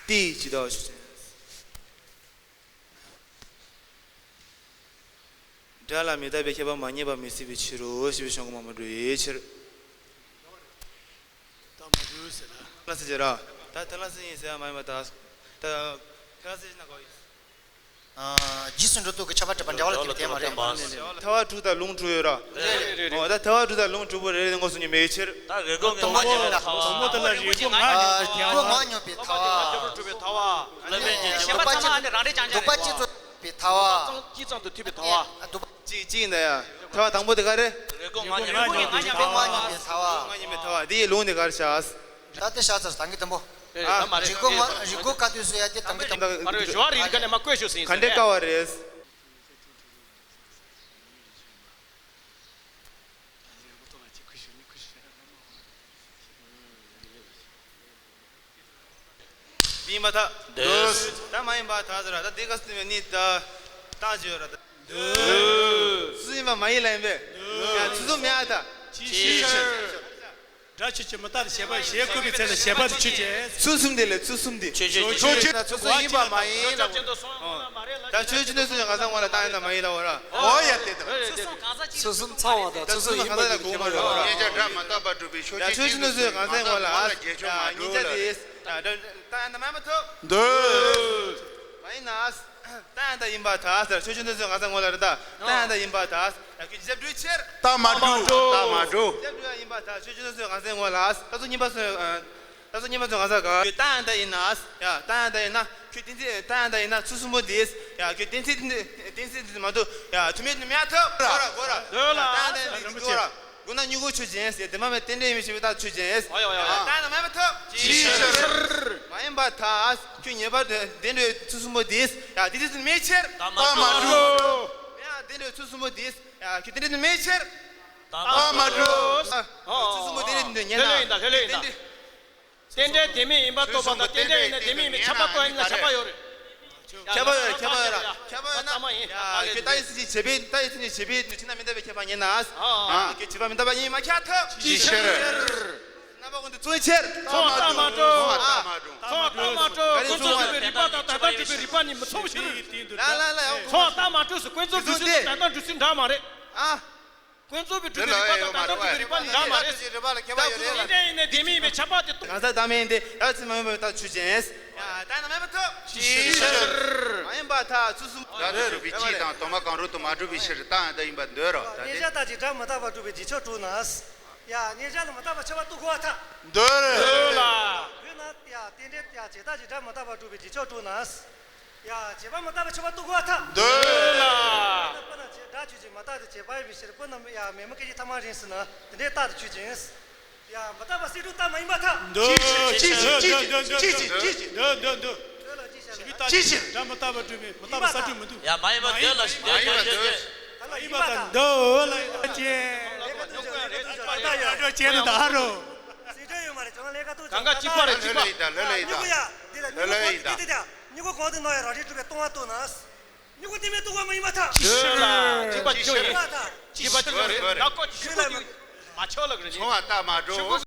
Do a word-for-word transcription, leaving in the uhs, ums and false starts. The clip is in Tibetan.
ཏི་ཇི་ལྟ་བ་ཞུ་ཅན། དགྲ་ལ་མི་རྟག་པའི་ཁྱད་པར་མ་རྙེད་པར་མི་སྲིད་པའི་ཕྱིར་རོ་ཞེས་པའི་གཞུང་གི་མ་མ་འགྲོ་བའི་ཕྱིར། ད་མ་འགྲོ་ཟེར་ལ། ཐལ་ལ་སི་ཇི་ར། ད་ཐལ་ལ་སི་ཡིན་ཟེར་ཡ་མ་ཡིན་པ་ད། ད་ཐལ་ལ་སི་ཇི་ན་གོ་ཡིན། རྗེས་སུ་འགྲོ་ལྡོག་གི་ཁྱད་པར་འགྲེལ་པ་འབྲེལ་བ་ལ་དེ་མ་རེད། ཐལ་བ་དྲུག་དང་ལུང་དྲུག་ཡོད་ར། རེད་རེད་རེད། འོ་ད་ཐལ་བ་དྲུག་དང་ལུང་དྲུག་པོ་རེ་རེ་ནས་དངོས་སུ་ཉོན་མེད་ཕྱིར། ད་རེ་སྐོང་ངན་པ་ཉོན་པའི་ཐལ་བ། དང་པོ་དེ་ལ་རེ་སྐོང་ང་ཉོན་པའི་ཐལ་བ། རེ་སྐོང་ང་ཉོན་པའི་ཐལ་བ། རེ་སྐོང་ང་ཉོན་པའི་ཐལ་བ། རེ་སྐོང་ང་ཉོན་པའི་ཐལ་བ། རེ་སྐོང་ང་ཉོན་པའི་ཐལ་བ། གཅིག་གཅིག་ཡིན་ད་ཡ། ཐལ་བ་དང་པོ་དེ་ག་རེ། རེ་སྐོང་ང་ཉོན་པའི་ཐལ་བ། རེ་སྐོང་ང་ཉོན་པའི་ཐལ་བ། རེ་སྐོང་ང་ཉོན་པའི་ཐལ་བ་དེ་ཡི་ལུང་དེ་ག་རེ་བྱ། ད་དེ་བྱ་ཚར་དང་གི་དང་པོ། རེད་རེད། ད་མ་རེད། རེ་སྐོང་ང་རེ་སྐོང་ག་དུས་སུ་ཡ་དེ་དང་གི་དང་པོ། མ་རེད། ཞུ་བ་རེད་ག་ནས་མ་བཀོད་ཤོག་ཟིན་ག་འདྲའི་དཀའ་བ་རེད། འདི་ཡིན་པར་ཐལ། འདོད། ད་མ་ཡིན་པར་ཐལ་ཟེར་ར། ད་འདི་ག་སུ་ནི་ད་རྟགས་ཅིག་ཡོད་ར་ད། འདོད། སུ་ཡིན་པ་མ་ཡིན་ལ་ཡིན་པས། ཡ་ཚུལ་གསུམ་མེད་ཨ་ད། ཅི་ཕྱིར། སྒྲ་ཆོས་ཅན་མི་རྟག་སྟེ་བྱས་པ་ཞེས་བཀོད་པའི་ཚེ་ན་བྱས་པ་དེ་ཆོས་ཅན། ཚུལ་གསུམ་དེ་ལས་ཚུལ་གསུམ་དེ། ཆོས་ཅན། ཆོས་ཅན་ཚུལ་གསུམ་ཡིན་པ་མ་ཡིན་ལ། ད་ཆོས་ཅན་དུ་སུ་ཡང་གང་ཟག་ངོ་ལ་རྟགས་ཡིན་ན་མ་ཡིན་ལ་འོ་ར། འོ་ཡ་དེ་དང་། ཚུལ་གསུམ་གང་ཟག་ཅིག་ཚུལ་གསུམ་ཚང་བ་དང་ཚུལ་གསུམ་ཡིན་པ་དེ་གོང་མ་རེད་འོ་ར། ཉེ་ཆར་སྒྲ་མི་རྟག་པ་སྒྲུབ་པའི་ཆོས་ཅན་ཆོས་ཅན་དུ་སུ་ཡང་གང་ཟག་ངོ་ལ་ཨ་ཉེ་ཆར་དེ་རྟགས་ཡིན་ན་མ་ཡིན་པ་ཐལ། འདོད། མ་ཡིན་ན། རྟགས་ཡང་དག་ཡིན་པར་ཐལ་ཟེར། ཆོས་ཅན་དུ་སུ་ཡང་གང་ཟག་ངོ་ལ་རེད་ད། རྟགས་ཡང་དག་ཡིན་པར་ཐལ། ཡང་ཁྱོད་རྗེས་སུ་འགྲོའི་ཕྱིར། རྟགས་མ་གྲུབ། རྟགས་མ་གྲུབ། རྗེས་སུ་འགྲོ་ཡང་ཡིན་པར་ཐལ། ཆོས་ཅན་དུ་སུ་ཡང་གང་ཟག་ངོ་ལ། ད་ཚོ་གཉིས་པ་སུ། ད་ཚོ་གཉིས་པ་སུ་གང་ཟག་ག་རྟགས་ཡང་དག་ཡིན་ན། ཡ་རྟགས་ཡང་དག་ཡིན་ན། ཁྱོད་གཏན་ཚིགས་རྟགས་ཡང་དག་ཡིན་ན་ཚུལ་གསུམ་པོ་འདིས། ཡ་ཁྱོད་གཏན་ཚིགས་གཏན་ཚིགས་འདི་མ་གཏོགས། ཡ་ཐུག་མེད་ནི་མེད་ཐུབ། གོ་ར་གོ་ར། འདོད་ལ། རྟགས་ཡང་དག་འདི་གོ་ར། དགོངས་ན་མྱུ་གུ་ཆོས་ཅན་ཟེར། དེ་མ་མེད་རྟེན་འབྲེལ་ཡིན་པའི་ཕྱིར་རྟགས་ཆོས་ཅན། ཨོ་ཡ་ཨོ་ཡ་ཨོ་ཡ། རྟགས་ཡང་དག་མ་ཡིན་པ་ཐོབ། ཅིའི་ཕྱིར། མ་ཡིན་པར་ཐལ། ཁྱོད་ཉེས་པ་བདེན་འགྲོའི་ཚུལ་གསུམ་པོ་འདིས། ཡ་དེ་དུས་སུ་མེད་ཕྱིར། རྟགས་མ་གྲུབ། ཡ་བདེན་འགྲོའི་ཚུལ་གསུམ་པོ་འདིས། ཡ་ཁྱོད་དེ་འདྲ་དུ་མེད་ཕྱིར། རྟགས་མ་གྲུབ། ཚུལ་གསུམ་པོ་དེ་འདྲ་དུ་ཉན་ན། ལྷོད་ལྷོད་ཡིན་ད་ལྷོད་ལྷོད་ཡིན་ད། རྟེན་འབྲེལ་དེ་མིན་ཡིན་པར་རྟོགས་པ་དང་རྟེན་འབྲེལ་ཡིན་ན་དེ་མིན་ཡིན་པའི་ཁྱབ་པ་ལྟོས་ཡིན་ན་ཁྱབ་པ་ཡོད་རེད། ཁྱད་པར་ཡོད་རེད། ཁྱད་པར་ཡོད་རེད། ཁྱད་པར་ཡོད་རེད། ཁྱད་པར་ཡོད་ན། ཡ་ཁྱོད་རྟགས་ཡིན་ཕྱིར་བྱས་པས། རྟགས་ཡིན་ཕྱིར་བྱས་པས་ཕྱིར་ན་མི་རྟག་པའི་ཁྱད་པར་ཉན་ན། ཨ་ཁྱོད་བྱས་པ་མི་རྟག་པ་ཡིན་མ་ཁྱབ་ཐུབ། ཅིའི་ཕྱིར། རྣམ་པ་ཀུན་ཏུ་མཚུངས་ཕྱིར། མཚུངས་པ་རྟགས་མ་གྲུབ། མཚུངས་པ་རྟགས་མ་གྲུབ། མཚུངས་པ་རྟགས་མ་གྲུབ། ཀུན་རྫོབ་སྒྲུབ་པའི་རིགས་པ་དང་དོན་དམ་སྒྲུབ་པའི་རིགས་པ་གཉིས་མི་མཚུངས་ཕྱིར། ལ་ལ་ལ་ཡང་། མཚུངས་པ་རྟགས་མ་གྲུབ་སུ་ཀུན་རྫོབ་སྒྲུབ་ཚུལ་དང་དོན་དམ་སྒྲུབ་ཚུལ་འདྲ་མ་རེད། ཨ། ཀུན་རྫོབ་པའི་སྒྲུབ་པའི་རིགས་པ་དང་དོན་དམ་སྒྲུབ་པའི་རིགས་པ་གཉིས་འདྲ་མ་རེད། རྟགས་ཀུན་རྫོབ་རིགས་པ་ལ་ཁྱད་པར་ཡོད་རེད་ལ། དེ་འདྲ་ཡིན་ནའི་དེ་མིན་པའི་ཁྱབ་པ་དེ་རྟོགས། གང་ཟག་བདག་མེད་ཡིན་ཏེ། རྟགས་ཚུལ་མ་ཡིན་པའི་རྟགས་ཆོས་ཅན། ཡ་རྟགས་ན་མེད་པ་ཐོབ། ཅིའི་ཕྱིར། མ་ཡིན་པར་ཐལ། ཚུལ་གསུམ། རྟགས་དེ་སྒྲུབ་པའི་སྤྱི་དང་དོན་མ་གང་རུང་དུ་མ་གྲུབ་པའི་ཕྱིར་རྟགས་ཡང་དག་ཡིན་པར་འདོད་རོ། ད་དེ། གནས་བྱ་རྟགས་ཀྱིས་སྒྲ་མི་རྟག་པར་སྒྲུབ་པའི་རྗེས་ཕྱོགས་དྲུག་ན། ཡ་གནས་བྱ་ལ་མི་རྟག་པར་ཁྱབ་པ་རྟོགས་དགོས་པར་ཐལ། འདོད། འདོད་ལ། དཔེར་ན་ཡ་རྟེན་འབྲེལ་ཡ་བྱེ་བྲག་གི་སྒྲ་མི་རྟག་པར་སྒྲུབ་པའི་རྗེས་ཕྱོགས་དྲུག་ན། ཡ་བྱས་པ་མི་རྟག་པར་ཁྱབ་པ་རྟོགས་དགོས་པར་ཐལ། འདོད་ལ། དཔེར་ན་བྱེ་བྲག་ཆོས་ཅན་མི་རྟག་སྟེ་བྱས་པ་ཡིན་པའི་ཕྱིར་ཀུན་རྣམས་ཡ་མེ་མུ་སྐད་ཅིག་ཐ་མར་རིང་ཟེར་ན་དེ་འདྲའི་རྟགས་དེ་ཆོས་ཅན། ཡ་མི་རྟག་པ་སེལ་སྒྲུབ་རྟགས་མ་ཡིན་པར་ཐལ། འདོད། ཅི་ཕྱིར། ཅི་ཕྱིར། ཅི་ཕྱིར། ཅི་ཕྱིར། འདོད་འདོད་འདོད། འདོད་ལ་ཅི་བྱ། ཅི་ཕྱིར། སྒྲ་མི་རྟག་པར་སྒྲུབ་པའི་མི་རྟག་པ་སེལ་སྒྲུབ་མི་འདུག་ཡ་མ་ཡིན་པ་འདོད་ལ་ཞིག་འདོད་འདོད་འདོད། མ་ཡིན་པ་དང་འདོད་ལ་ཡིན་པ་ཅན། ལས་ཀ་ཏུ་ཅན་ལ་ད་ཧ་རོ། སེལ་སྒྲུབ་ཡོད་མ་རེད། ཅོང་ལས་ཀ་ཏུ་གང་ག་གཅིག་པ་རེད། གཅིག་པ་ལོས་ཡིན་ད་ལོས་ལོས་ཡིན་ད། མྱུ་གུ་ཡ་འདི་ལ་མྱུ་གུ་ལོས་ལོས་ཡིན་ད། མྱུ་གུ་གང་དུ་ན་ཡ་རང་རིག་གྲུབ་པའི་སྟོང་པ་རྟོགས་ན། མྱུ་གུ་དེ་མེད་རྟོགས་པ་མ་ཡིན་པར་ཐལ། ཅི་ཕྱིར། ཅི་ཕྱིར། ཅི་ཕྱིར། ཅི་ཕྱིར། ད་ཁོ་ཅི་ཕྱིར། མ་ཆོག་ལ་གི་རེད། མཚུངས་པ་རྟགས་མ་གྲུབ།